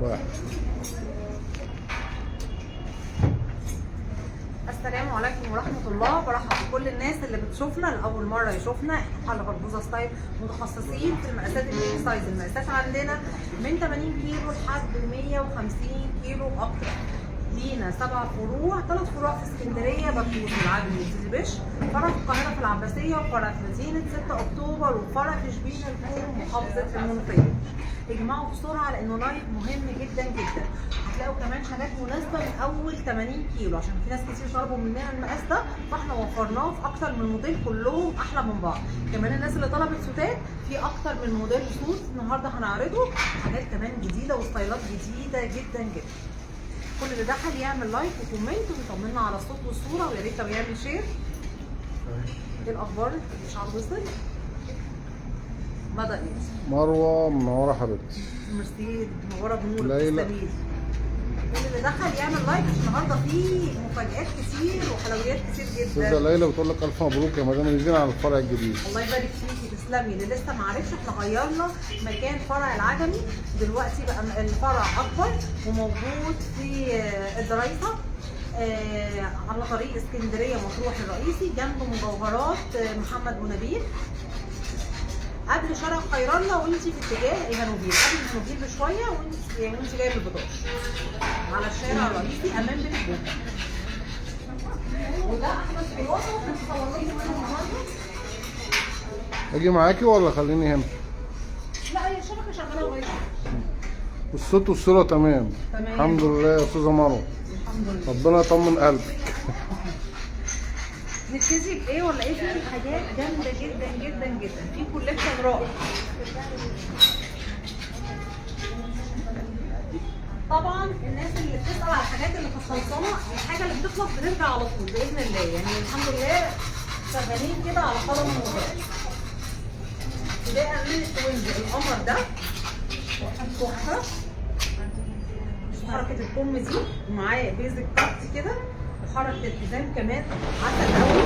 واحد. السلام عليكم ورحمة الله. برحب بكل الناس اللي بتشوفنا لأول مرة يشوفنا. احنا حلقة بلوزة ستايل متخصصين في المقاسات ال big size. المقاسات عندنا من 80 كيلو لحد 150 كيلو أكتر. لينا 7 فروع، 3 فروع في اسكندرية، بطوط والعجمي وسيدي بشر، فرع في القاهرة في العباسية، وفرع في مدينة 6 أكتوبر، وفرع في شبين الكوم محافظة المنوفية. اجمعوا بسرعة لأنه live مهم جدا جدا. هتلاقوا كمان حاجات مناسبة من أول 80 كيلو، عشان في ناس كتير طلبوا مننا المقاس ده، فاحنا وفرناه في أكتر من موديل كلهم أحلى من بعض. كمان الناس اللي طلبت سوتات في أكتر من موديل suit النهارده هنعرضه، حاجات كمان جديدة وستايلات جديدة جدا جدا. كل اللي دخل يعمل like و comment ويطمنا على الصوت والصورة، ويا ريت لو يعمل share. ايه الأخبار؟ مش عارف وصل؟ بدأ يوصل. مروه منورة حبيبتي. ميرسي، منورة بنور. ليلى. تسلميلي. كل اللي دخل يعمل like عشان النهارده فيه مفاجآت كتير وحلويات كتير استاذه جدا. ليلى بتقول لك الف مبروك يا مدام نيفين على الفرع الجديد. الله يبارك فيكي، تسلمي. اللي لسه ما عرفش، احنا غيرنا مكان فرع العجمي، دلوقتي بقى الفرع اكبر وموجود في الدرايسه، على طريق اسكندرية مطروح الرئيسي، جنب مجوهرات محمد منابيل، قبل شارع خير الله، وانت في اتجاه الهانوفيل، قبل الهانوفيل بشوية، وانت يعني وانت جاية من البطاش على الشارع الرئيسي امام بيت الجمعة. وده احمد خلاصه كنت صورت لكم منه النهارده. اجي معاكي ولا خليني هنا؟ لا، هي الشبكة شغالة لغاية الصوت والصورة تمام. تمام. الحمد لله يا استاذه مروه، الحمد لله. ربنا يطمن قلبك. نبتدي بايه ولا ايه؟ في حاجات جامدة جدا جدا جدا، في collection رائع. طبعا الناس اللي بتسال على الحاجات اللي كانت خلصانه، الحاجة اللي بتخلص بترجع على طول باذن الله، يعني الحمد لله شغالين كده على قدم وساق. بداية من ال twins القمر ده تحفة، حركة الكم دي ومعاه basic cut كده، وحركه الحزام كمان عسل قوي،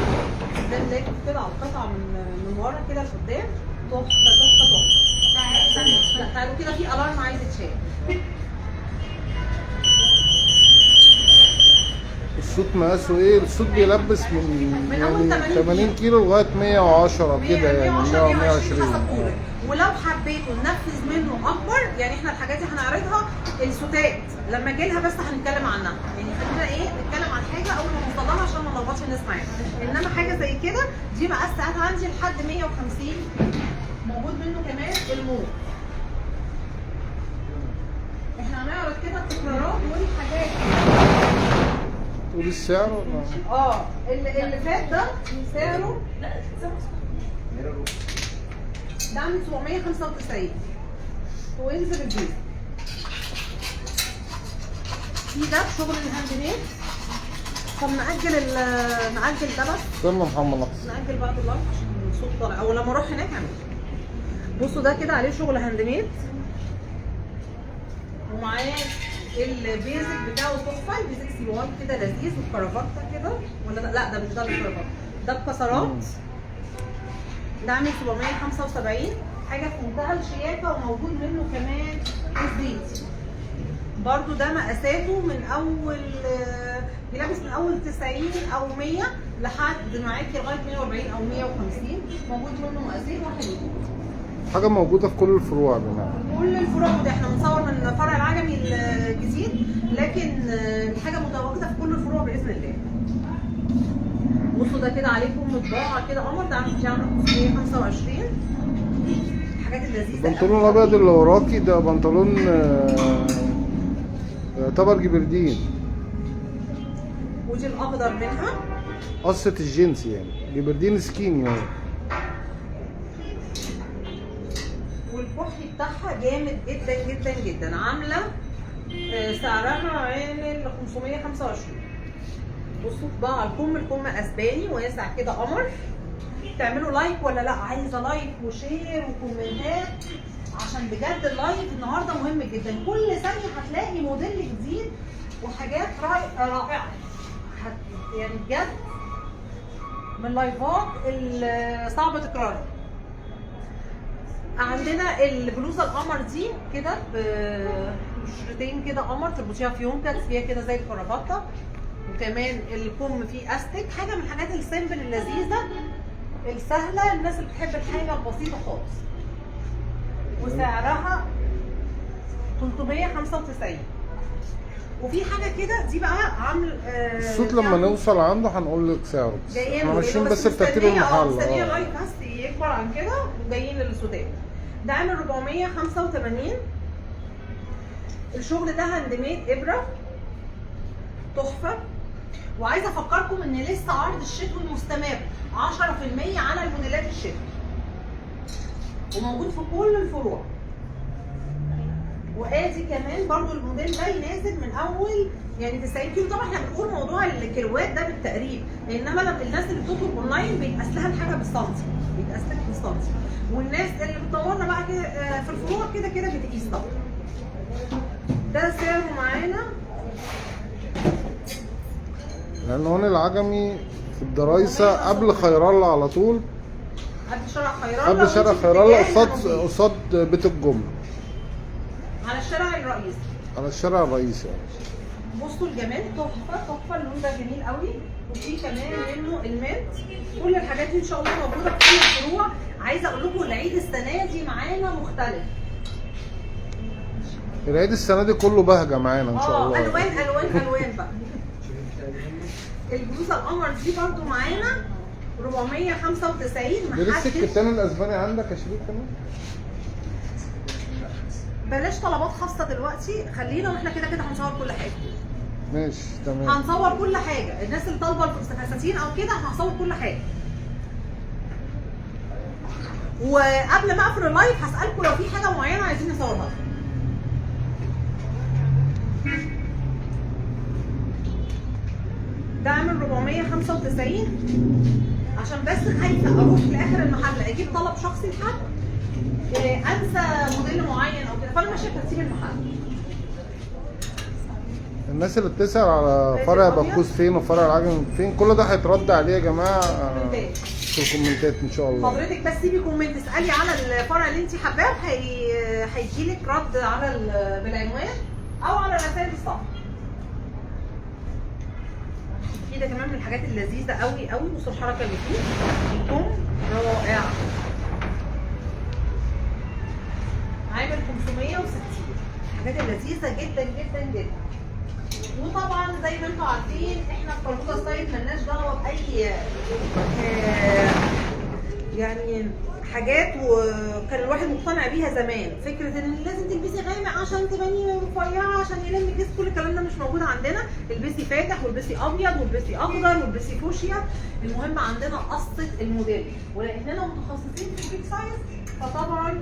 الحزام لافف كده على القطعة من ورا كده لقدام، تحفة تحفة تحفة. لا تعالوا كده، في alarm عايز يتشال. الصوت مقاسه ايه؟ الصوت بيلبس من من أول يعني 80 80 كيلو لغاية 110 كده، يعني 110 120 حسب 120. طولك. ولو حبيتوا ننفذ منه اكبر، يعني احنا الحاجات دي هنعرضها السوتات لما اجي لها بس هنتكلم عنها، يعني خلينا ايه نتكلم عن حاجة اول ما نوصل لها عشان ما نلخبطش الناس معانا. انما حاجة زي كده دي مقاس ساعات عندي لحد 150. موجود منه كمان الموف. احنا هنعرض كده التكرارات والحاجات. تقولي السعر ولا؟ اللي فات ده سعره ده عامل 795 twins بالبيت. في ده بشغل ال handmade. طب نأجل ده بس. استنى محمد لحظة. نأجل بعد ال live عشان الصوت طالع، او لما اروح هناك اعمل. بصوا ده كده عليه شغل handmade، ومعاه ال basic بتاعه تحفة، ال basic سيوان كده لذيذ، والكرافته كده، ولا ده؟ لا ده مش ده الكرافته، ده بكسرات. ده عامل 775، حاجة في منتهى الشياكه. وموجود منه كمان الزيت برضو، ده مقاساته من اول بيلبس من اول 90 او 100 لحد معاكي لغاية 140 او 150. موجود منه مقاسين واحد واتنين. حاجة موجودة في كل الفروع يا جماعة. كل الفروع، ده احنا بنصور من فرع العجمي الجديد، لكن الحاجة متواجدة في كل الفروع باذن الله. بصوا ده كده عليكم مطبعة كده قمر، ده عامل 525. الحاجات اللذيذة البنطلون الابيض اللي وراكي ده بنطلون يعتبر جبردين، ودي الاخضر منها قصة الجينز يعني جبردين skinny اهو. والكحلي بتاعها جامد جدا جدا جدا. عامله سعرها عامل 525. بصوا طباعه الكم، الكم اسباني واسع كده قمر. تعملوا like ولا لا؟ عايزه like و share وكومنتات عشان بجد ال live النهارده مهم جدا. كل ثانية هتلاقي موديل جديد وحاجات رائعة، يعني بجد من لايفات الصعب تكرارها. عندنا البلوزة القمر دي كده قشرتين كده قمر، تربطيها في يونكه تسيبيها كده زي الكرافته. وكمان الكم فيه استك، حاجة من الحاجات ال simple اللذيذة السهلة، الناس اللي بتحب الحاجة البسيطة خالص. وسعرها 395. وفي حاجة كده دي بقى عامل الصوت لما نوصل عنده هنقول لك سعره، بس جايين احنا ماشيين بس بترتيب المحل. مستنيه ال live بس يكبر عن كده وجايين للسودان. ده عامل 485. الشغل ده handmade ابره تحفة. وعايزه افكركم ان لسه عرض الشتوي مستمر 10% على الموديلات الشتوي، وموجود في كل الفروع. وادي كمان برضو الموديل ده ينازل من اول يعني 90 كيلو. طبعا احنا بنقول موضوع الكيلوات ده بالتقريب، انما لما الناس اللي بتطلب اونلاين بيتقاس لها الحاجة بالسنتي، بيتقاس لك بالسنتي. والناس اللي بتدورنا بقى كده في الفروع كده كده بتقيس طبعا. ده سعره معانا لان هون العجمي في الدرايسه قبل خير الله على طول، قبل شارع خير الله، قبل شارع خير الله، قصاد بيت الجملة، على الشارع الرئيسي، على الشارع الرئيسي يعني. بصوا الجمال تحفة تحفة، اللون ده جميل قوي. وفي كمان منه ال mint. كل الحاجات دي ان شاء الله موجودة في كل الفروع. عايزه اقول لكم العيد السنة دي معانا مختلف، العيد السنة دي كله بهجة معانا ان شاء الله. الوان الوان الوان بقى. البلوزة القمر دي برده معانا 495. ده لسه الكتان الاسباني عندك يا شريف كمان؟ بلاش طلبات خاصة دلوقتي، خلينا واحنا كده كده هنصور كل حاجة. ماشي تمام، هنصور كل حاجة. الناس اللي طالبه الفساتين او كده هنصور كل حاجة. وقبل ما اقفل ال live هسالكم لو في حاجة معينة عايزين نصورها. ده عامل 495 عشان بس خايفة اروح لاخر المحل اجيب طلب شخصي لحد انسى موديل معين او كده، فانا ماشية بترتيب المحل. الناس اللي بتسال على فرع بكوز فين وفرع العجمي فين، كل ده هيترد عليه يا جماعة في الكومنتات ان شاء الله. حضرتك بس سيبي comment اسالي على الفرع اللي انت حباه، هيجي لك رد على بالعنوان او على رسائل الصفحة. في ده كمان من الحاجات اللذيذة قوي قوي. بصوا الحركة اللي فيه، الكم رائع، عامل 560. الحاجات اللذيذة جدا جدا جدا. وطبعا زي ما انتم عارفين احنا في بلبوزه ستايل مالناش دعوه باي يعني حاجات وكان الواحد مقتنع بيها زمان، فكرة ان لازم تلبسي غامق عشان تباني رفيعة عشان يلم الجسم، كل الكلام ده مش موجود عندنا. البسي فاتح والبسي ابيض والبسي اخضر والبسي فوشيا، المهم عندنا قصة الموديل. ولاننا متخصصين في ال big size فطبعا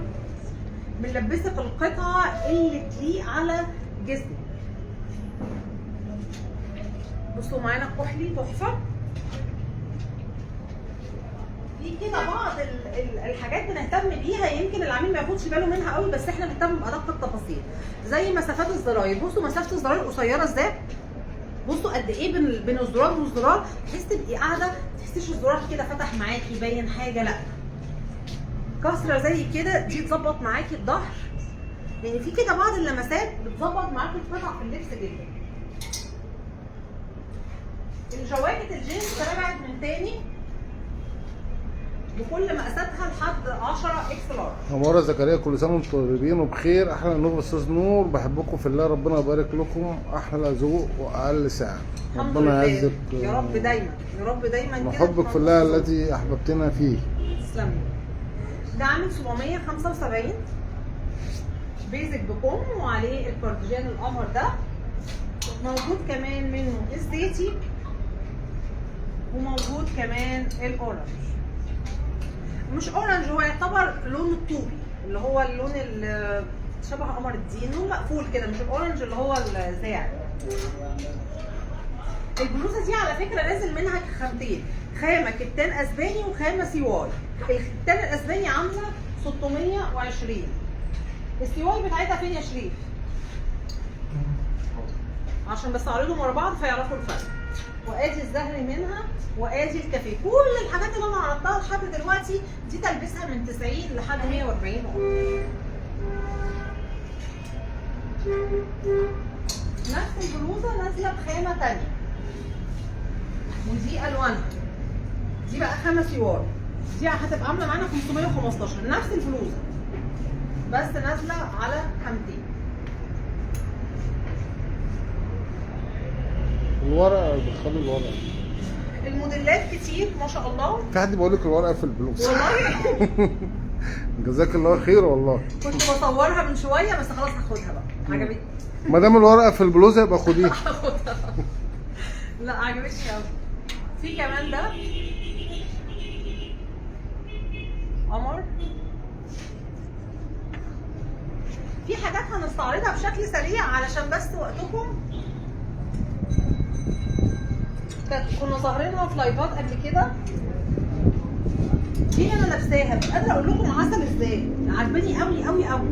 بنلبسك القطعة اللي تليق على جسمك. بصوا معانا الكحلي تحفة. في كده بعض الحاجات بنهتم بيها يمكن العميل ما ياخدش باله منها قوي، بس احنا بنهتم بادق التفاصيل، زي مسافات الزراير. بصوا مسافة الزراير قصيرة ازاي، بصوا قد ايه بين الزرار والزرار، تحسي تبقي قاعدة ما تحسيش الزرار كده فتح معاكي يبين حاجة، لا كسره زي كده دي تظبط معاكي الظهر. يعني في كده بعض اللمسات بتظبط معاكي القطع في اللبس جدا. الجواكت الجينز رجعت من تاني بكل مقاساتها لحد 10 X large. نوره زكريا، كل سنة وانتم طيبين وبخير. احلى نور استاذ نور، بحبكم في الله، ربنا يبارك لكم، احلى ذوق واقل سعر، ربنا يعزك يا رب دايما، يا رب دايما كده وحبك في الله التي احببتنا فيه. تسلمي. ده عامل 775 basic بكم وعليه الكارديجان القمر ده، موجود كمان منه الزيتي وموجود كمان ال orange. مش orange، هو يعتبر لون الطوبي اللي هو اللون اللي شبه قمر الدين، لون مقفول كده، مش ال orange اللي هو الزاع. البلوزة دي على فكرة نازل منها خامتين، خامة كتان اسباني وخامه CY. الكتان الاسباني عامله 620. ال CY بتاعتها فين يا شريف؟ عشان بس اعرضهم ورا بعض فيعرفوا الفرق. وادي الزهري منها وادي الكافيه. كل الحاجات اللي انا عرضتها لحد دلوقتي دي تلبسها من 90 لحد 140. نفس البلوزة نازله بخامه ثانية، ودي الوانها. دي بقى خامة سيوار، دي هتبقى عامله معانا 515، نفس البلوزة بس نازله على خامتين. الورقة بتخلي الورقة. الموديلات كتير ما شاء الله. في حد بيقول لك الورقة في البلوزة والله جزاك الله خير. والله كنت بصورها من شوية بس خلاص هاخدها بقى، عجبتني. ما دام الورقة في البلوزة يبقى خديها. هاخدها. لا عجبتني قوي. في كمان ده قمر. في حاجات هنستعرضها بشكل سريع علشان بس وقتكم. كنا ظاهرينها في لايفات قبل كده. دي انا لابساها مش قادرة اقول لكم عسل ازاي، عجباني قوي قوي قوي.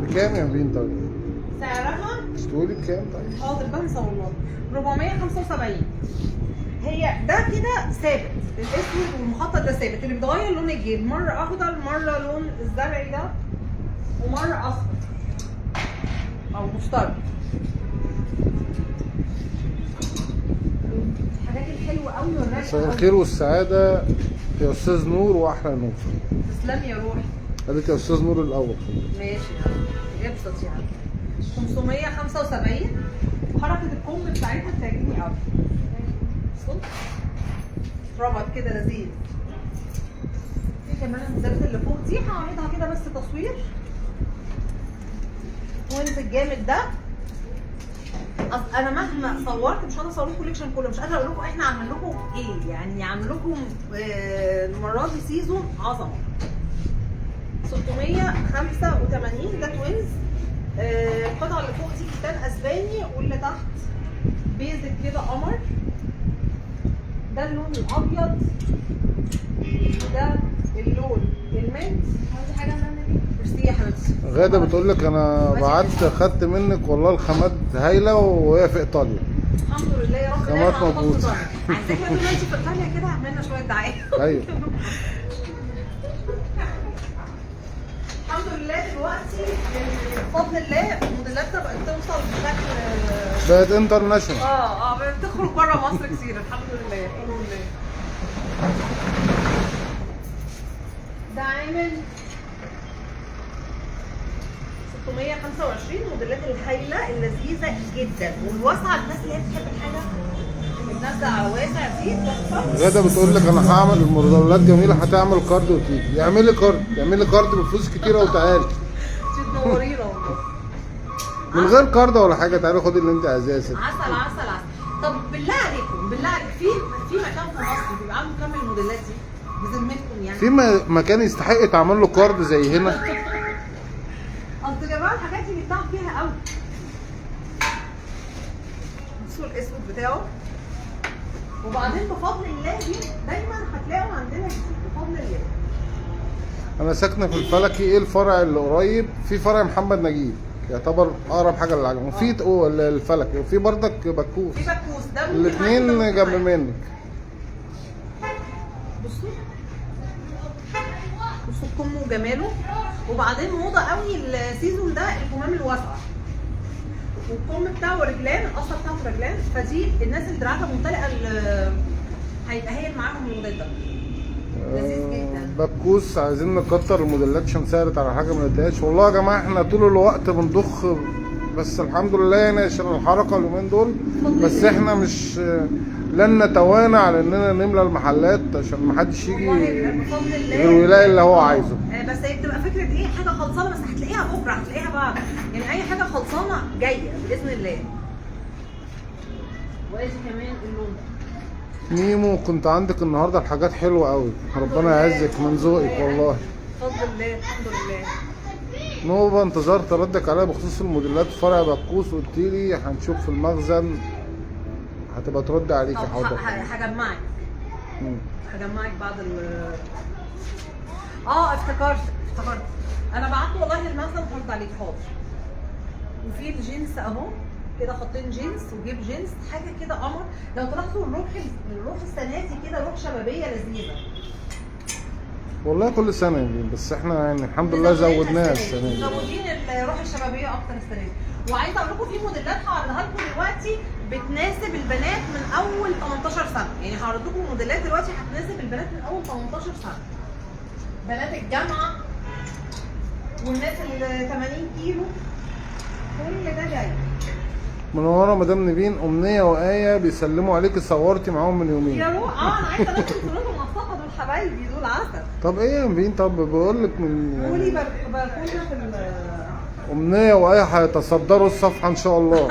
بكام يا بنت؟ طيب سعرها مش تقولي بكام؟ طيب حاضر بنسى والله. 475. هي ده كده ثابت، الاسود والمخطط ده ثابت، اللي بيتغير لون الجيب، مرة اخضر مرة لون الزرعي ده ومرة اصفر او مشترك. الحاجات الحلوة قوي والرايقه. مساء الخير والسعادة يا استاذ نور واحلى نور. تسلمي يا روحي. قالت يا استاذ نور الاول. ماشي ابسط يعني. 575. حركة الكم بتاعتها بتعجبني قوي. ربط كده لذيذ. في كمان الموديلات اللي فوق دي هعرضها كده بس تصوير. twins الجامد ده. اصل انا مهما صورت مش هقدر اصور لكم ال collection كله، مش قادرة اقول لكم احنا عاملين لكم ايه، يعني عامل لكم المرة دي season عظمه. 685 ده twins. القطعة اللي فوق دي كتان اسباني، واللي تحت basic كده قمر. ده اللون الابيض، ده اللون ال mint. عاوزه حاجة من دي؟ ميرسي يا حبيبتي. غاده بتقول لك انا بعت خدت منك والله الخامات هايلة وهي في ايطاليا. الحمد لله يا رب. خامات مظبوطة. عايزاك بقى دلوقتي في ايطاليا كده عملنا شوية دعاية. ايوه الحمد لله دلوقتي بفضل الله موديلاتنا بقت توصل بشكل بقت international. بقت تخرج بره مصر كتير الحمد لله الحمد لله. ده عامل 625. موديلات الهايله اللذيذة جدا والواسعه، الناس اللي هي بتحب الحاجة النازلة على واسع دي تحفة. غاده بتقول لك انا هعمل الموديلات جميلة، هتعمل card وتيجي. اعملي card، اعملي card بفلوس كتيرة وتعالي. تنورينا والله. من غير card ولا حاجة، تعالي خدي اللي انت عايزاه يا ستي. عسل عسل عسل. طب بالله عليكم، بالله عليكم، في مكان في مصر بيبقى عنده كم الموديلات دي بذمتكم يعني؟ في مكان يستحق يتعمل له card زي هنا؟ اصل يا جماعة الحاجات دي بيتعب فيها قوي. بصوا الاسود بتاعه. وبعدين بفضل الله دي دايما هتلاقوا عندنا كتير بفضل الله. انا ساكنة في الفلكي. ايه الفرع اللي قريب؟ في فرع محمد نجيب يعتبر اقرب حاجة للعجمي، وفي الفلكي، وفي بردك بكوس. في بكوس ده الاثنين جنب منك. بصوا بصوا الكم وجماله. وبعدين موضة قوي ال season ده الكمام الواسعة، والكم بتاعه رجلان، القصة بتاعته رجلان، فدي الناس اللي دراعاتها ممتلئة هيبقى هايل معاهم الموديل ده. لذيذ جدا. بكوس عايزين نكتر الموديلات عشان سعرت على حاجة ما لقيتهاش. والله يا جماعة احنا طول الوقت بنضخ، بس الحمد لله يعني عشان الحركة اليومين دول، بس احنا مش لن نتوانى على اننا نملى المحلات عشان ما حدش يجي غير ويلاقي اللي هو عايزه. بس هي بتبقى فكرة ايه، حاجة خلصانه بس هتلاقيها بكره، هتلاقيها بعد، يعني اي حاجة خلصانه جاية باذن الله. وادي كمان اللون ده. نيمو كنت عندك النهارده الحاجات حلوة قوي، ربنا يعزك من ذوقك والله. بفضل الله الحمد لله. نوبه انتظرت ردك عليا بخصوص الموديلات فرع بكوس، قلت لي هنشوف في المخزن، هتبقى ترد عليك. حاضر هجمعك، هجمعك بعد ال افتكرت انا بعت والله للمخزن هرد عليك. حاضر. وفي الجينز اهو كده، خطين جينز وجيب جينز، حاجة كده قمر. لو تلاحظوا الروح السنة دي كده روح شبابية لذيذة والله كل سنة يعني، بس احنا يعني الحمد لله زودناها السنة دي، مزودين الروح الشبابية اكتر السنة دي. وعايزه اقول لكم في موديلات هعرضها لكم دلوقتي بتناسب البنات من اول 18 سنة، يعني هعرض لكم موديلات دلوقتي هتناسب البنات من اول 18 سنة. بنات الجامعة والناس اللي 80 كيلو، كل ده جاي. منورة مدام نيفين. امنية وايه بيسلموا عليك، صورتي معاهم من يومين. يا روح، انا عايزه انزل صورتهم على الصفحة، دول حبايبي دول عسل. طب ايه يا نيفين؟ طب بقول لك من قولي باركولنا في امنية وايه هيتصدروا الصفحة ان شاء الله.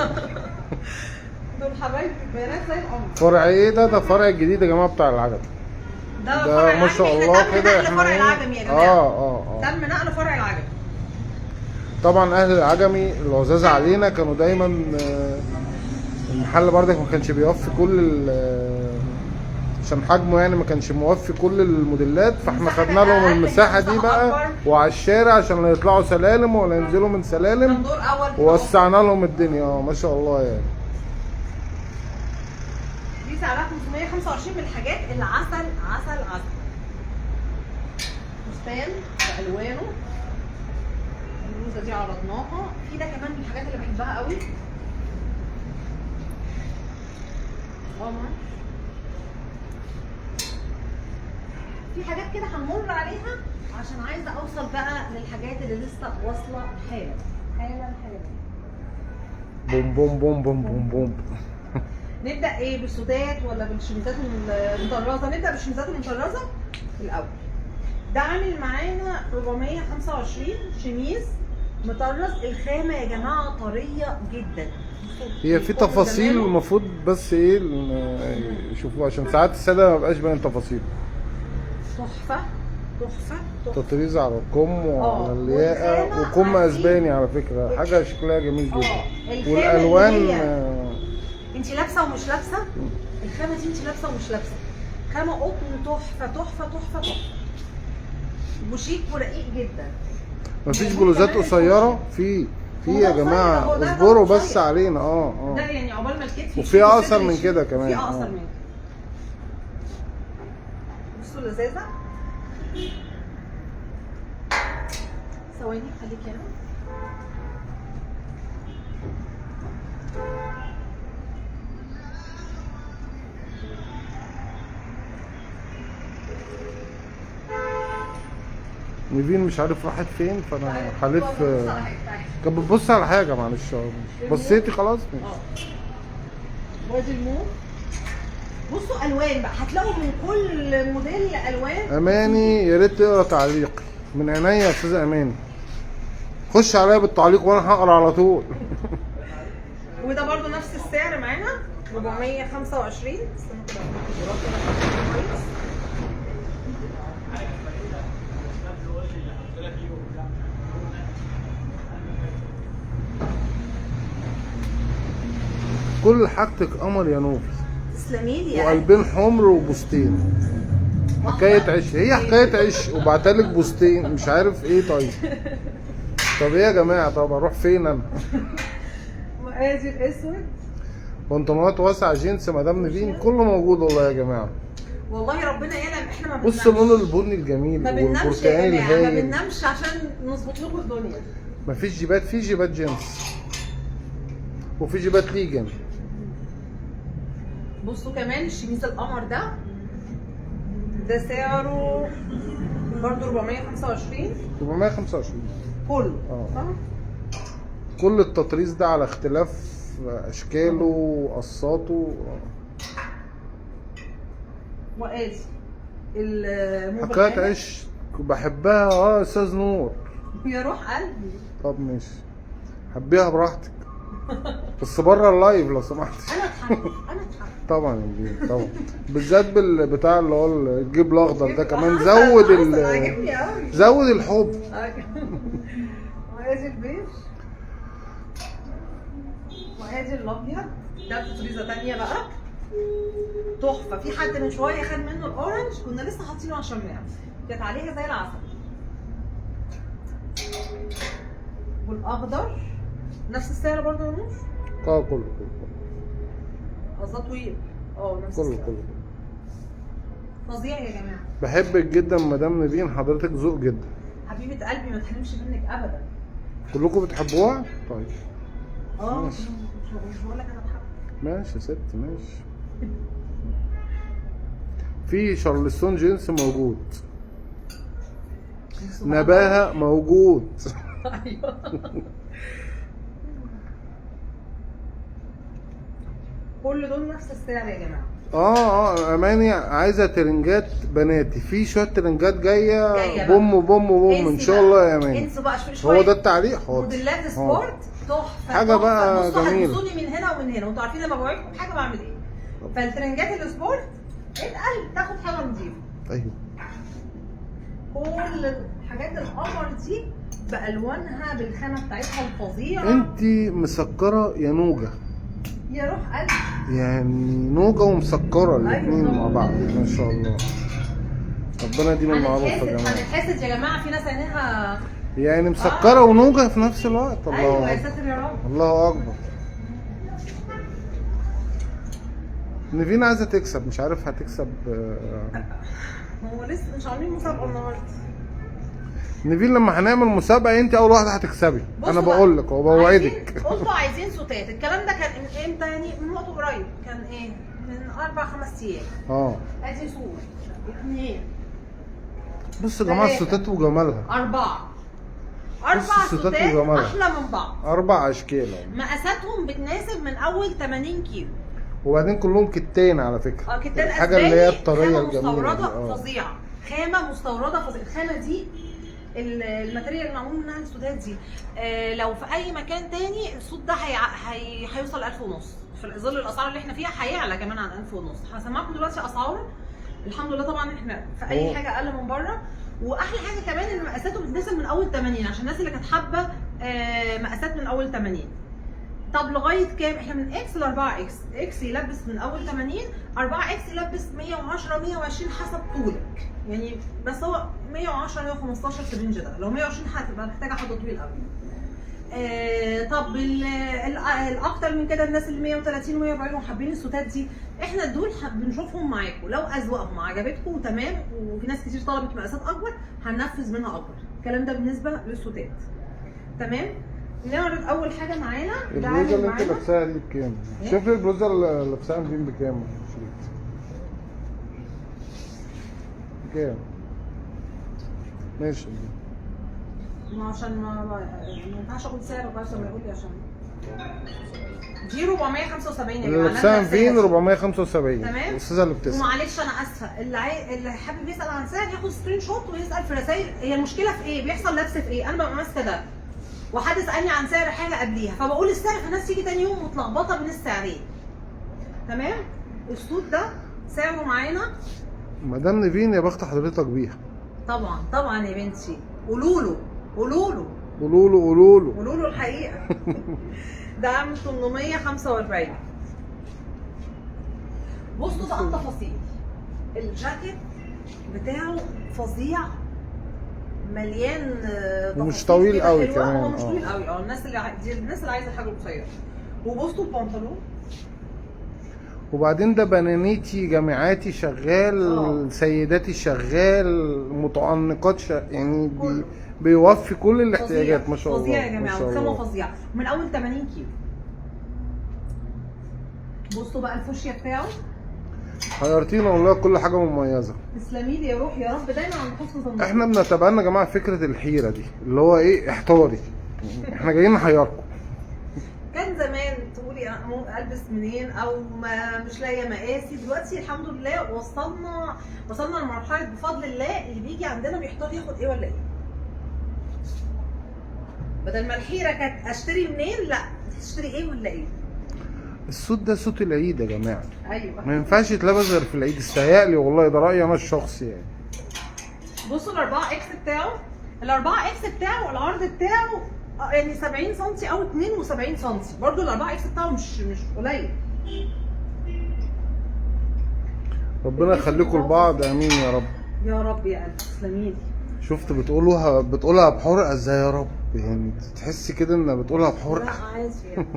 دول حبايبي بنات زي القمر. فرع ايه ده؟ ده فرع الجديد يا جماعة بتاع العجمي. ده ده ما شاء الله كده. احنا فرع العجمي يا جماعة. تم نقل فرع العجمي. طبعا اهل العجمي العزاز علينا كانوا دايما المحل بردك ما كانش بيوفي كل، عشان حجمه يعني ما كانش موفي كل الموديلات، فاحنا خدنا لهم المساحة دي بقى وعلى الشارع عشان لا يطلعوا سلالم ولا ينزلوا من سلالم، ووسعنا لهم الدنيا. ما شاء الله يعني. دي سعرها 525 من الحاجات العسل عسل عسل. فستان بالوانه، البلوزة دي عرضناها. في ده كمان من الحاجات اللي بحبها قوي، قمر. في حاجات كده هنمر عليها عشان عايزه اوصل بقى للحاجات اللي لسه واصله حالا حالا حالا. بوم بوم بوم بوم بوم بوم. نبدا ايه، بالسودات ولا بالشميزات المطرزه؟ نبدا بالشميزات المطرزه الاول. ده عامل معانا 425 شميز مطرز. الخامة يا جماعة طرية جدا. هي في تفاصيل المفروض بس ايه يشوفوها، عشان ساعات السادة ما بقاش باين تفاصيل. تحفة تحفة تحفة. تطريز على الكم وعلى الياقه، وكم اسباني على فكرة، حاجة شكلها جميل جدا. والالوان انت لابسه ومش لابسه، الخامة دي انت لابسه ومش لابسه، خامة قطن تحفة تحفة تحفة تحفة، وشيك ورقيق جدا. مفيش بلوزات قصيرة في يا جماعة، اصبروا بس علينا. ده يعني عقبال ما الكتف، وفي اقصر من كده كمان، في اقصر من كده. بصوا اللذاذه. ثواني خليك هنا. نيفين مش عارف راحت فين، فانا هلف. كانت بتبص على حاجة، معلش بصيتي خلاص. وادي الموف. بصوا الوان بقى، هتلاقوا من كل موديل الوان. اماني يا ريت تقرا تعليقي من عينيا يا استاذه اماني. خش عليا بالتعليق وانا هقرا على طول. وده برده نفس السعر معانا 425. استنى كده كويس. كل حاجتك قمر يا نوفي. تسلمي لي. وقلبين حمر وبوستين. حكاية عش، هي حكاية عش، وبعتلك بوستين مش عارف ايه. طيب طب ايه يا جماعة؟ طب اروح فين انا؟ ادي الاسود، بنطلونات واسعة جينز مدام نيفين، كله موجود والله يا جماعة. والله ربنا يعلم احنا ما بننامش. بص اللون البني الجميل والبرتقالي الهايل. ما بننامش عشان نظبط لكم الدنيا. مفيش جيبات، في جيبات جينز وفي جيبات ليجن. بصوا كمان الشميز القمر ده، ده سعره برضه 425. 425 كله صح؟ كل التطريز ده على اختلاف اشكاله وقصاته. وادي حكاية عش بحبها. يا استاذ نور يا روح قلبي. طب ماشي، حبيها براحتك بس بره ال live لو سمحت. انا اتحرك، انا اتحرك طبعا يا طبعا، بالذات بالبتاع اللي هو الجيب الاخضر ده كمان. زود زود الحب. وادي البيج وادي الابيض. ده تطريزه ثانية بقى تحفة. في حد من شوية خد منه ال orange، كنا لسه حاطينه على الشماعه، كانت عليها زي العسل. والاخضر نفس السعر برضه يا نور؟ اه كله كله قصده طويل. نفس كله كله فظيع يا جماعة. بحبك جدا مدام نيفين، حضرتك ذوق جدا حبيبه قلبي، ما تحرمش منك ابدا. كلكم بتحبوها؟ طيب اه ماشي. مش بقول لك انا بحب. ماشي يا ست ماشي. في شارلستون جينز موجود، نباهة موجود. ايوه كل دول نفس السعر يا جماعة. اماني عايزه ترنجات بناتي، في شوية ترنجات جاية جاية بوم بوم بوم ان شاء الله يا اماني. انسوا بقى شوية هو ده التعليق. حاضر موديلات sport تحفة حاجة بقى جميلة. بصوا هتبصوني من هنا ومن هنا، وانتوا عارفين لما بوعدكم حاجة بعمل ايه. فالترنجات ال sport اتقل تاخد حاجة نظيفة. ايوه كل الحاجات القمر دي بالوانها بالخامه بتاعتها الفظيعة. انت مسكره يا نوجه، يا روح قلبي يعني نوجه ومسكره الاثنين أيوة. مع بعض ما شاء الله. ربنا يديم المعروف يا جماعة. هنتحسد يا جماعة، في ناس عينيها يعني مسكره ونوجه في نفس الوقت. الله ايوه يا اكبر، ساتر يا رب. الله اكبر. نيفين عايزه تكسب، مش عارف هتكسب. هو لسه مش عاملين مسابقة النهارده. نيفين لما هنعمل مسابقة انت اول واحدة هتكسبي، انا بقول لك وبوعدك. قلتوا عايزين سوتات، الكلام ده كان من امتى يعني؟ من وقت قريب، كان ايه؟ من 4 5 ايام. ادي suit 2. بصوا يا جماعة السوتات وجمالها. 4 سوتات احلى من بعض، 4 اشكال مقاساتهم بتناسب من اول 80 كيلو. وبعدين كلهم كتان على فكرة. كتان الحاجة اللي هي الطريه الجميلة مستورده فظيعة، خامة مستورده فظيعة. الخامة دي ال material اللي معمول منها السوتات دي، لو في اي مكان تاني ال suit ده هيوصل 1500 في ظل الاسعار اللي احنا فيها، هيعلى كمان عن 1500. هسمعكم دلوقتي اسعاره. الحمد لله طبعا احنا في اي حاجة اقل من بره. واحلى حاجة كمان ان مقاساته بتناسب من اول 80، عشان الناس اللي كانت حابة مقاسات من اول 80. طب لغاية كام؟ احنا من X ل 4 X، X يلبس من اول 80، 4 X يلبس 110 120 حسب طولك يعني، بس هو 110 115 في ال range ده. لو 120 هتبقى محتاجه حد طويل قوي. طب الاكتر من كده الناس اللي 130 و140 وحابين السوتات دي، احنا دول بنشوفهم معاكم، لو اذواقهم عجبتكم تمام، وفي ناس كتير طلبت مقاسات اكبر هننفذ منها اكبر. الكلام ده بالنسبة للسوتات. تمام. نعرض اول حاجة معانا البلوزة اللي انت لابساها دي بكام؟ شوف لي البلوزة اللي لابساها فين بكام؟ بكام؟ ماشي. ما عشان ما ينفعش اقول سعر بقى عشان ما يقول لي، عشان دي 475 يا جماعة. لابساها فين 475. تمام. الاستاذة اللي بتسال ومعلش انا اسفه، اللي حابب يسال عن سعر ياخد screenshot ويسال في رسائل. هي المشكلة في ايه؟ بيحصل لبس في ايه؟ انا ببقى ماسكه ده وحد سالني عن سعر حاجة قبليها فبقول السعر، فالناس تيجي تاني يوم متلخبطه بين السعرين. تمام. ال suit ده سعره معانا مدام نيفين يا بخت حضرتك بيها. طبعا طبعا يا بنتي، قولوا له قولوا له قولوا له قولوا له قولوا له الحقيقة. ده عامل 845. بصوا بقى التفاصيل، الجاكيت بتاعه فظيع، مليان ومش طويل قوي كمان. هو مش طويل قوي. الناس اللي دي الناس اللي عايزه حاجة قصيرة. وبصوا البنطلون. وبعدين ده بنانيتي جامعاتي شغال، سيداتي شغال، متعنقات يعني بيوفي كل الاحتياجات ما شاء الله. فظيع يا جماعة، وخامه فظيعة من اول 80 كيلو. بصوا بقى الفوشيا بتاعه. حيرتينا والله، كل حاجة مميزة. تسلمي لي يا روح يا رب، دايما عند حسن ظنك. احنا بنتبنى يا جماعة فكرة الحيرة دي، اللي هو ايه، احتاري، احنا جايين نحيركم. كان زمان تقولي البس منين او ما مش لاقيه مقاسي، دلوقتي الحمد لله وصلنا لمرحلة بفضل الله اللي بيجي عندنا بيحتار ياخد ايه ولا ايه. بدل ما الحيرة كانت اشتري منين، لا تشتري ايه ولا ايه. الصوت ده صوت العيد يا جماعة. ايوه ما ينفعش يتلبس غير في العيد، استهيألي والله، ده رايي انا الشخصي يعني. بصوا ال 4 X بتاعه، ال 4 X بتاعه العرض بتاعه يعني 70 سم او 72 سم، برده ال 4 X بتاعه مش قليل. ربنا يخليكم لبعض، امين يا رب. يا رب يا قلبي، تسلمي لي. شفت بتقولها بحرقه ازاي يا رب، يعني تحسي كده انها بتقولها بحرقه. لا عادي يعني.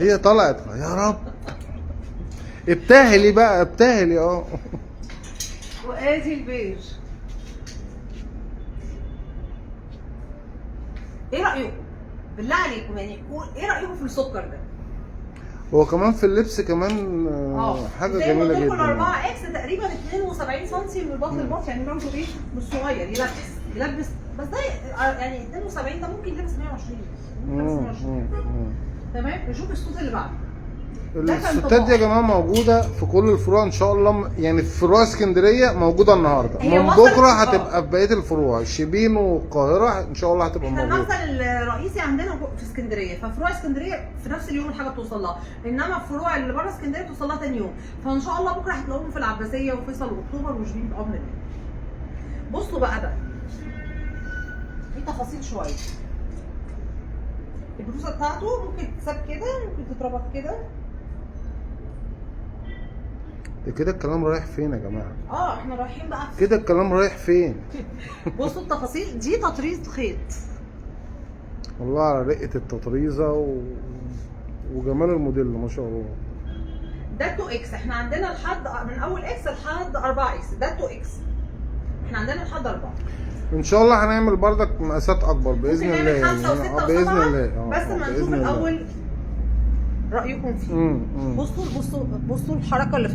هي طلعت يا رب. ابتهلي بقى، ابتهلي. وادي البيج. ايه رايكم؟ بالله عليكم يعني ايه رايكم في السكر ده؟ هو كمان في اللبس كمان حاجة جميلة جدا. زي ما 4 X تقريبا 72 سم من البطن للبطن، يعني برضه ايه مش صغير، يلبس بس ده يعني 72 ده ممكن يلبس 120 ممكن. تمام. نشوف الصوت اللي بعده. الستات دي يا جماعة موجودة في كل الفروع ان شاء الله، يعني في فروع اسكندرية موجودة النهارده، من بكره هتبقى في بقية الفروع شبين والقاهره ان شاء الله هتبقى موجودة. احنا المخزن الرئيسي عندنا في اسكندرية، ففروع اسكندرية في نفس اليوم الحاجة بتوصل لها، انما الفروع اللي بره اسكندرية بتوصل لها ثاني يوم، فان شاء الله بكره هتلاقوهم في العباسية وفيصل واكتوبر وشبين بامر الله. بصوا بقى ده في تفاصيل شوية. البلوزة بتاعته ممكن تتساب كده، ممكن تتربط كده. ده كده الكلام رايح فين يا جماعة؟ احنا رايحين بقى كده الكلام رايح فين؟ بصوا التفاصيل دي تطريز خيط. والله على رقه التطريزه وجمال الموديل ما شاء الله. ده 2 X، احنا عندنا لحد من اول X لحد 4 X، ده 2 X. احنا عندنا لحد 4. ان شاء الله هنعمل بردك مقاسات اكبر باذن الله، يعني 5 و6 باذن الله. بس ما نشوف الاول رايكم فيه. بصوا بصوا بصوا الحركة اللي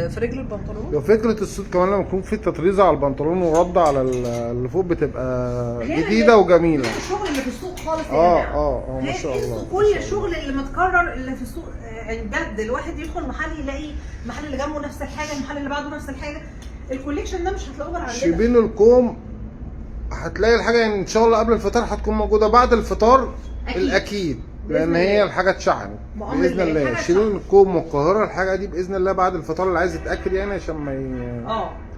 في رجل البنطلون. وفكره الصوت كمان لما يكون في تطريزه على البنطلون ورده على اللي فوق بتبقى جديدة وجميلة. الشغل اللي في السوق خالص يا جماعة. ما شاء الله. كل الشغل اللي متكرر اللي في السوق، يعني بجد الواحد يدخل محل يلاقي المحل اللي جنبه نفس الحاجة، المحل اللي بعده نفس الحاجة. ال collection ده مش هتلاقوه غير عندنا. شبين الكوم هتلاقي الحاجة، يعني ان شاء الله قبل الفطار هتكون موجودة، بعد الفطار الاكيد، لان هي الحاجة اتشحنت باذن الله. شيلون الكوم والقاهره الحاجة دي باذن الله بعد الفطار، اللي عايز يتاكد يعني عشان ما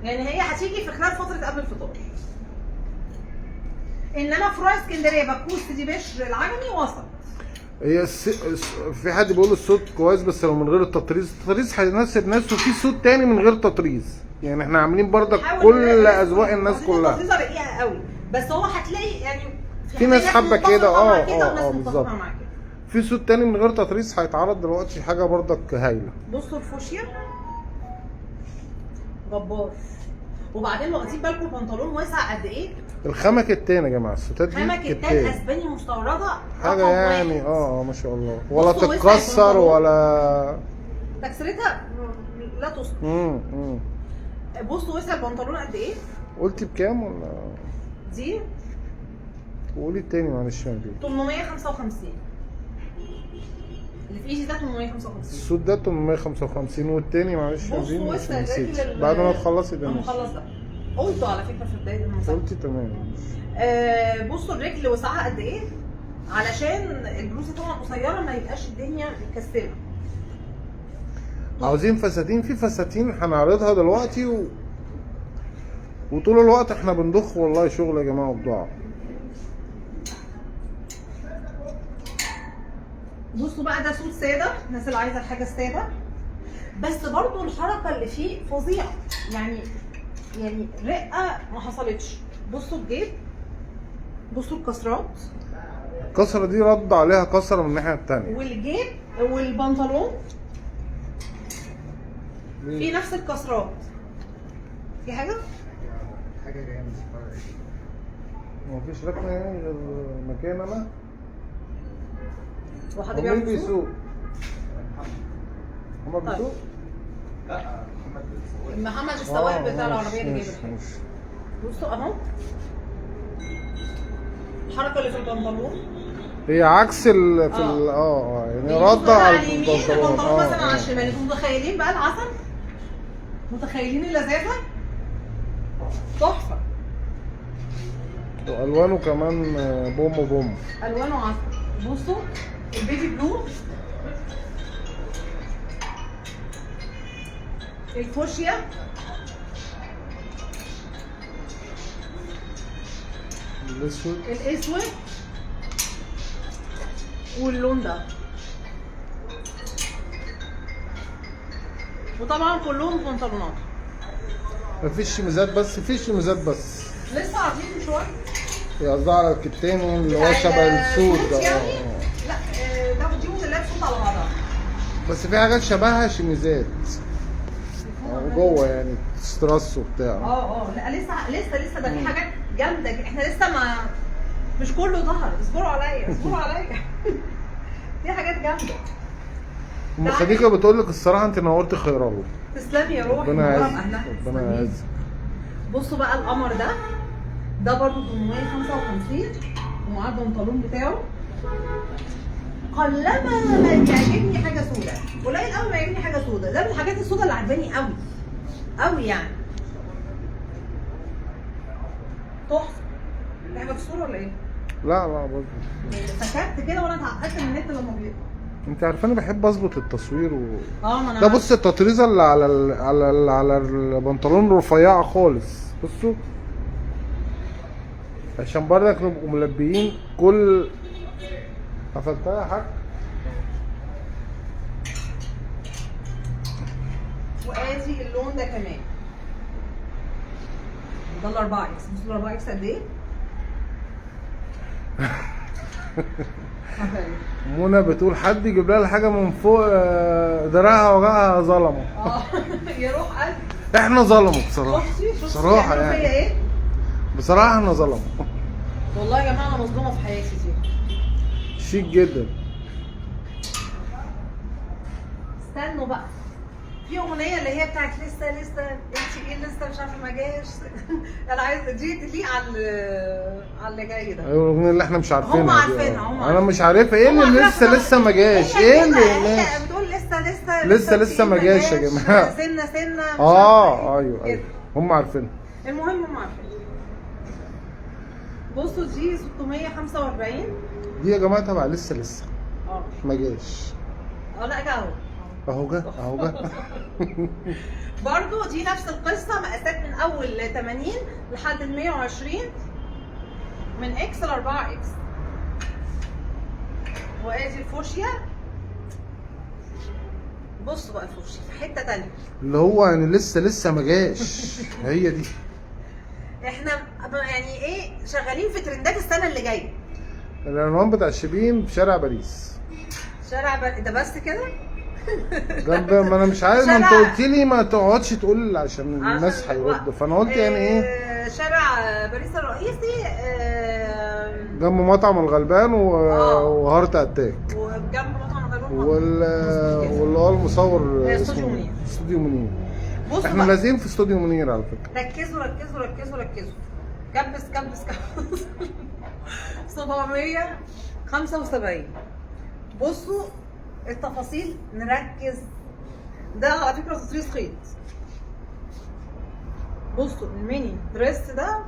يعني هي هتيجي في خلال فترة قبل الفطار. انما فروع اسكندرية بكوس سيدي بشر العجمي وصلت. هي في حد بيقول الصوت كويس بس لو من غير التطريز، التطريز هيناسب ناس، وفي صوت تاني من غير تطريز. يعني احنا عاملين بردك كل اذواق الناس كلها. التطريزه رقيقه قوي، بس هو هتلاقي يعني في ناس حابة كده. بالظبط. في صوت تاني من غير تطريز هيتعرض دلوقتي، حاجة بردك هايلة. بصوا الفوشيا جبار. وبعدين واخدين بالكم البنطلون واسع قد ايه؟ الخامة كتان يا جماعة، الستات دي خامة كتان اسباني مستورده حاجة يعني ما شاء الله، ولا تتكسر ولا تكسرتها لا تذكر. بصوا وسع البنطلون قد ايه؟ قلتي بكام ولا دي؟ وقولي التاني معلش يا 855 اللي في ايدي ده 855. السود ده 855 والتاني معلش يا نسيت. بعد ما تخلصي ده ماشي. خلص ده قلته على فكرة في بداية المسابقة. قلتي تمام. بصوا الرجل وسعها قد ايه؟ علشان البلوزة طبعا قصيرة ما يبقاش الدنيا متكسره. عاوزين فساتين، في فساتين هنعرضها دلوقتي وطول الوقت احنا بنضخ والله شغل يا جماعة وبضاعه. بصوا بقى ده suit ساده، الناس اللي عايزه الحاجة السادة، بس برضو الحركة اللي فيه فظيعة، يعني رقه ما حصلتش. بصوا الجيب، بصوا الكسرات، الكسرة دي رد عليها كسره من الناحية الثانية، والجيب والبنطلون في نفس الكسرات. في حاجة جاية من مفيش ركنه يعني غير مكان. انا وحد بيعمل بيسوق؟ محمد بيسوق؟ لا محمد السواق بتاع العربية اللي جايبها. بصوا اهو الحركة اللي في البنطلون هي عكس ال في ال يعني رده على البنطلون، البنطلون مثلا على الشمال. انتوا متخيلين بقى العسل؟ متخيلين اللذاذه؟ تحفة. والوانه كمان بوم بوم، الوانه عسل. بصوا ال baby blue، الفوشيا، الاسود، واللون ده، وطبعا كلهم بنطلونات. مفيش شميزات، بس في شميزات بس لسه عارضين من شوية. هي قصدها على الكتان اللي هو شبه السود ده يعني؟ لا ده دي موديلات سود على بعضها، بس في حاجات شبهها شميزات جوه يعني ستراس وبتاع. لا لسه لسه لسه ده في حاجات جامدة، احنا لسه ما مش كله ظهر، اصبروا عليا اصبروا عليا. في حاجات جامدة. ام خديجة بتقول لك الصراحة انت نورتي خير الله. تسلمي يا روحي، ربنا منورة يعزك، بأهلها. ربنا تسلمي. يعزك. بصوا بقى القمر ده، ده برضو 855 ومعاه البنطلون بتاعه. قلما ما يعجبني حاجة سودة، قليل قوي ما يعجبني حاجة سودة. ده من الحاجات السودة اللي عجباني قوي قوي يعني، تحفة. لعبه في الصورة ولا ايه؟ لا لا برضه سكت كده وانا اتعقدت من النت لما بيقطع. انت عارفه انا بحب اظبط التصوير اه ما انا ده بص التطريزه اللي على البنطلون رفيعة خالص، بصوا عشان برضك نبقوا ملبيين كل. قفلتها يا حاج. وادي اللون ده كمان، ده ال 4 X. بصوا ال 4 X قد ايه؟ منى بتقول حد يجيب لها الحاجة من فوق، دراعها وجعها ظلمه. يا روح قلبي. احنا ظلمه بصراحة، شفتي شفتي بصراحة بيعملوا فيا يعني ايه؟ بصراحة احنا ظلمه. والله يا جماعة انا مظلومة في حياتي دي. شيك جدا. استنوا بقى، في اغنية اللي هي بتاعت لسه لسه انت ايه لسه مش عارفه ما جاش. انا عايزه دي تليق على اللي جاي ده. ايوه الاغنية اللي احنا مش عارفينها هم دي. عارفينها، هم انا عارفينها. مش عارف ايه هم اللي عارفينها لسه عشان لسه ما جاش، هي ايه اللي كده، هي ماشي بتقول لسه لسه لسه انت لسه إيه ما جاش يا جماعة. سنة سنة مش اه عارفة إيه. ايوه كده. ايوه هم عارفينها. المهم هم عارفين. بصوا دي 645. دي يا جماعة تبع لسه لسه اه ما جاش. لا جه اهو اهو جه اهو جه. برضو دي نفس القصة، مقاسات من اول 80 لحد ال 120، من X ل 4 X. وادي الفوشيا. بصوا بقى الفوشيا في حتة تانية، اللي هو يعني لسه لسه ما جاش. هي دي احنا يعني ايه شغالين في ترندات السنة اللي جاية. العنوان بتاع الشبين في شارع باريس. شارع ده بس كده جنب، ما انا مش عارف، ما انت قلت لي ما تقعدش تقول عشان الناس هيردوا، فانا قلت يعني ايه شارع باريس الرئيسي، جنب مطعم الغلبان و Heart Attack وجنب مطعم الغلبان واللي هو المصور استوديو منير. استوديو منير. بصوا احنا لازقين في استوديو منير على فكرة. ركزوا ركزوا ركزوا ركزوا. كبس كبس كبس. 775. بصوا التفاصيل، نركز. ده على فكرة تطريز خيط. بصوا ال mini dress ده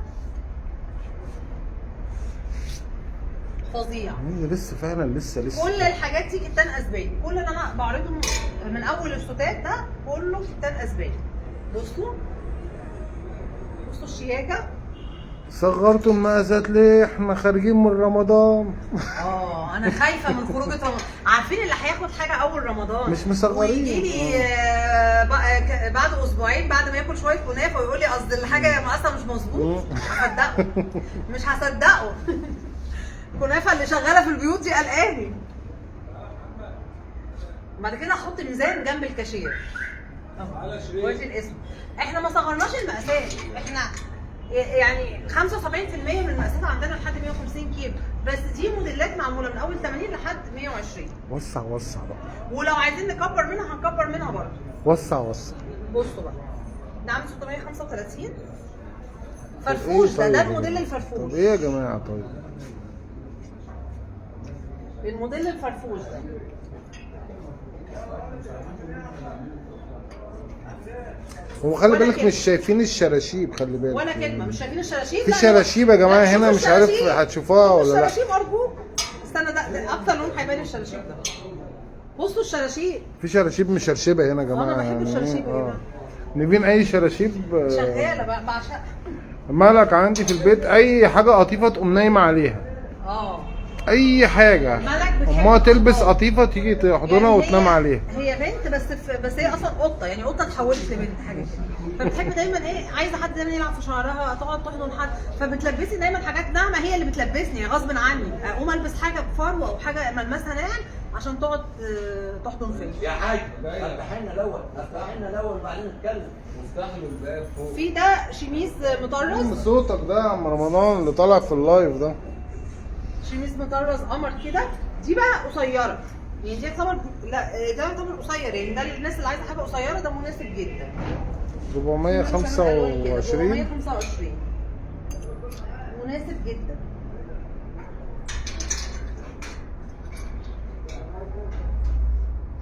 فظيع. هي لسه فعلا لسه لسه كل الحاجات دي كتان اسباني، كل اللي انا بعرضه من اول الستات ده كله كتان اسباني. بصوا بصوا الشياكه. صغرتوا المقاسات ليه؟ احنا خارجين من رمضان. انا خايفة من خروجه رمضان. عارفين اللي هياخد حاجة اول رمضان مش مصغرين. ويجي لي بعد اسبوعين بعد ما ياكل شوية كنافه ويقول لي قصد الحاجة مقاسها مش مظبوط، هصدقه مش هصدقه. الكنافه اللي شغالة في البيوت دي قلقاني. بعد كده احط ميزان جنب الكاشير. وادي الاسم. احنا ما صغرناش المقاسات، احنا يعني 75% من المقاسات عندنا لحد 150 كيلو، بس دي موديلات معمولة من اول 80 لحد 120. وسع وسع بقى، ولو عايزين نكبر منها هنكبر منها برضه. وسع وسع. بصوا بقى ده عامل 635. فرفوش ده، ده الموديل الفرفوش. طب ايه يا جماعة؟ طيب الموديل الفرفوش ده هو خلي بالك مش شايفين الشراشيب، خلي بالك ولا كلمة مش شايفين الشراشيب. في شراشيب يا جماعة هنا، مش عارف هتشوفوها ولا لا. الشراشيب ارجوك استنى، ده اكتر لون هيبان الشراشيب ده. بصوا الشراشيب، في شراشيب مشرشبه هنا يا جماعة. انا بحب الشراشيب يا جماعة. نبين اي شراشيب شغالة بقى بعشقها. مالك عندي في البيت اي حاجة قطيفة تقوم نايمة عليها. اي حاجة مالك بتحب امها تلبس قطيفة تيجي تحضنها يعني وتنام عليها. هي بنت بس هي اصلا قطة، يعني قطة اتحولت لبنت حاجة كده، فبتحب دايما ايه، عايزه حد دايما يلعب في شعرها، تقعد تحضن حد، فبتلبسني دايما حاجات ناعمة. هي اللي بتلبسني غصب عني، اقوم البس حاجة بفروه او حاجة ملمسها ناعم عشان تقعد تحضن فيا. يا حاج افتح لنا الاول، افتح لنا الاول وبعدين نتكلم. وافتح له الباب فوق. في ده شميز مطرز. صوتك ده يا عم رمضان اللي طالع في ال live ده. شميز مطرز قمر كده. دي بقى قصيرة يعني، دي يعتبر، لا ده يعتبر قصير يعني، ده للناس اللي عايزه حاجة قصيرة ده مناسب جدا. 425. 425 مناسب جدا.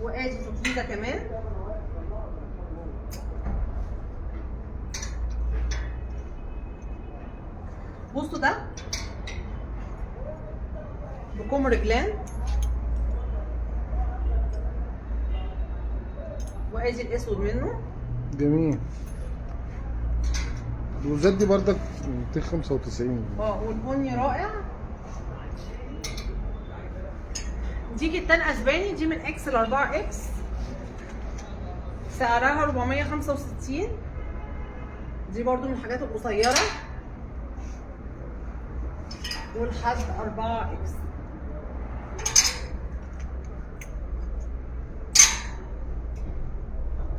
وادي تطريزه كمان. بصوا ده بكم رجلان. وادي الاسود منه. جميل. البلوزات دي بردك 295. والبني رائع. دي كتان اسباني، دي من X ل 4 X، سعرها 465. دي برضو من الحاجات القصيرة ولحد 4 X.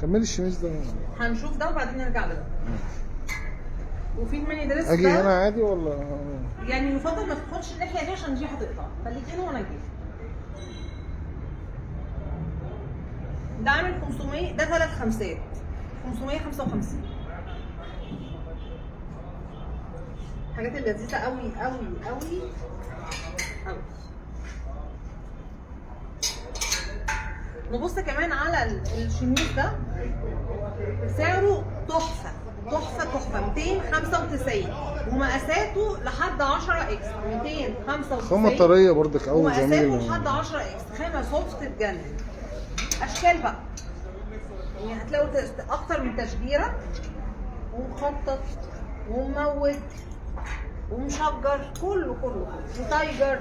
كملي الشميز ده، هنشوف ده وبعدين نرجع لده. وفي ال mini dress اجي ده هنا عادي ولا يعني يفضل ما تدخلش الناحية دي عشان دي هتقطع، خليك هنا وانا اجيب. ده عامل 500، ده 3 خمسات 555. الحاجات اللذيذة قوي قوي قوي قوي. نبص كمان على الشميز ده، سعره تحفة تحفة تحفة، 295 ومقاساته لحد 10 X. 295 خامة طرية بردك قوي ومقاساته جميلة. لحد 10 X، خامة soft تجنن. اشكال بقى يعني هتلاقوا اكتر من تشجيره، ومخطط ومموج ومشجر، كله كله و tiger.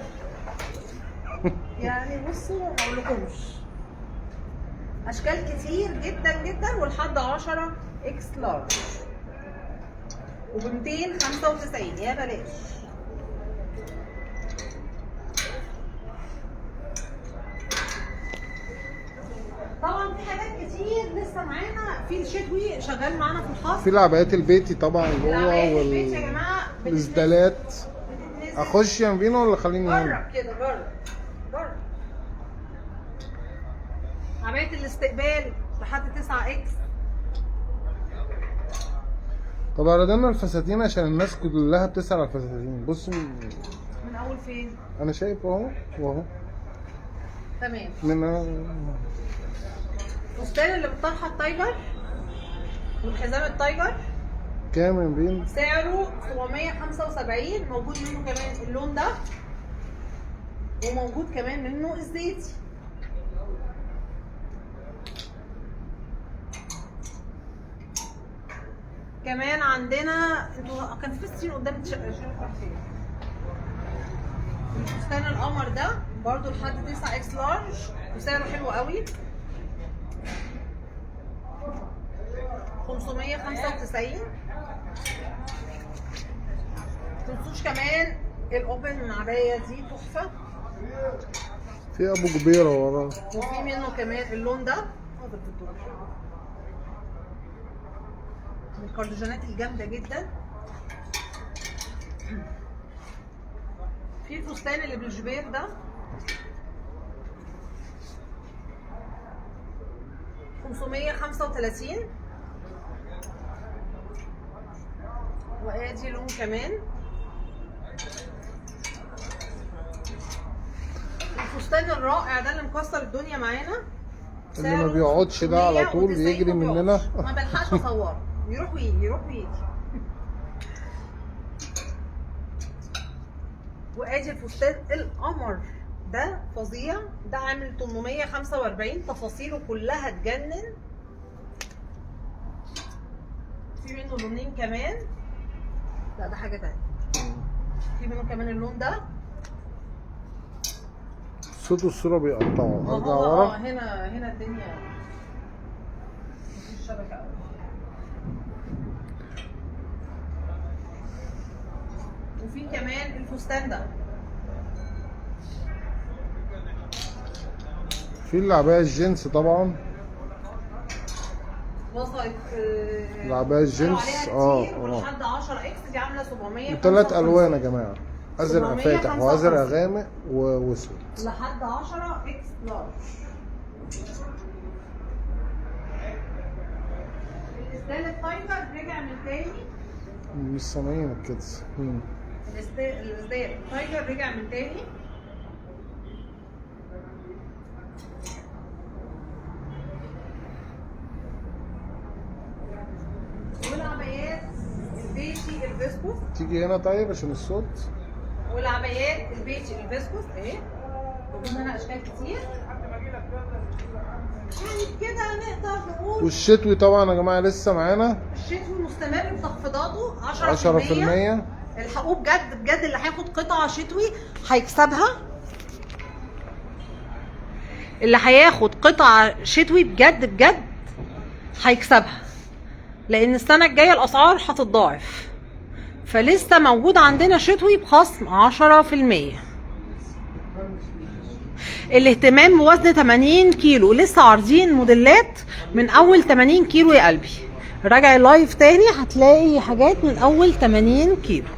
يعني بصوا ما اقولكمش، اشكال كتير جدا جدا، ولحد 10 X large وب 295 يا بلاش. طبعا في حاجات كتير لسه معانا في الشتوي شغال معانا في الخاص، في العبايات البيتي طبعا جوه العبايات البيتي يا جماعة والاسدالات. بتتنزل. اخش يا مبينة ولا خليني هنا؟ جرب كده، جرب جرب. عباية الاستقبال لحد 9 X. طب عرضنا الفساتين عشان الناس كلها بتسأل على الفساتين. بص من اول فين؟ انا شايف اهو واهو. تمام. من الفستان اللي بالطرحه ال tiger والحزام ال tiger كام يا مبين؟ سعره 775، موجود منه كمان اللون ده وموجود كمان منه الزيتي. كمان عندنا انتوا كان في فستان قدام الفستان القمر ده برضو لحد 9 X large وسعره حلو قوي 595. متنسوش كمان ال open عباية دي تحفة، في ابو كبيرة وراه، وفي منه كمان اللون ده. حاضر بالدور. من الكارديجانات الجامدة جدا. في الفستان اللي بالجبير ده 535، وادي لون كمان. الفستان الرائع ده اللي مكسر الدنيا معانا اللي ما بيقعدش ده على طول 190 بيجري مننا. ما بلحقش اصوره، يروح ويجي يروح ويجي. وادي الفستان القمر ده فظيع، ده عامل 845، تفاصيله كلها تجنن. في منه لونين كمان، لا ده حاجة تانية. في منه كمان اللون ده. صوت الصورة بيقطعوا. ارجع ورا. هنا الدنيا مفيش شبكة قوي. وفي كمان الفستان ده. في العباية الجينز طبعا. وصلت العباية الجينز ولحد 10 X دي عامله 700. وثلاث الوان يا جماعة. ازرق فاتح 755. وازرق غامق واسود. لحد 10 X large. الاسدال ال tiger رجع من تاني. مش سامعين ال kids. الاسدال ال tiger رجع من تاني. والعبايات البيتي الفيسكوس. تيجي هنا طيب عشان الصوت. والعبايات البيتي الفيسكوس اهي، موجود منها اشكال كتير. يعني كده نقدر نقول والشتوي طبعا يا جماعة لسه معانا. الشتوي مستمر بتخفيضاته 10%. 10%. الحقوه بجد بجد، اللي هياخد قطعه شتوي هيكسبها. اللي هياخد قطعه شتوي بجد بجد هيكسبها، لان السنة الجاية الاسعار هتتضاعف. فلسه موجود عندنا شتوي بخصم 10%. الاهتمام بوزن 80 كيلو، لسه عارضين موديلات من اول 80 كيلو يا قلبي. راجع ال live تاني هتلاقي حاجات من اول 80 كيلو.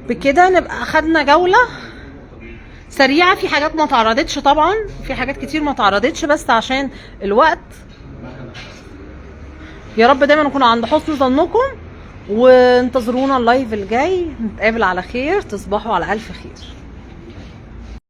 بكده نبقى اخدنا جولة سريعة، في حاجات ما تعرضتش طبعا، في حاجات كتير ما تعرضتش بس عشان الوقت. يا رب دايما نكون عند حسن ظنكم، وانتظرونا ال live الجاي. نتقابل على خير، تصبحوا على الف خير.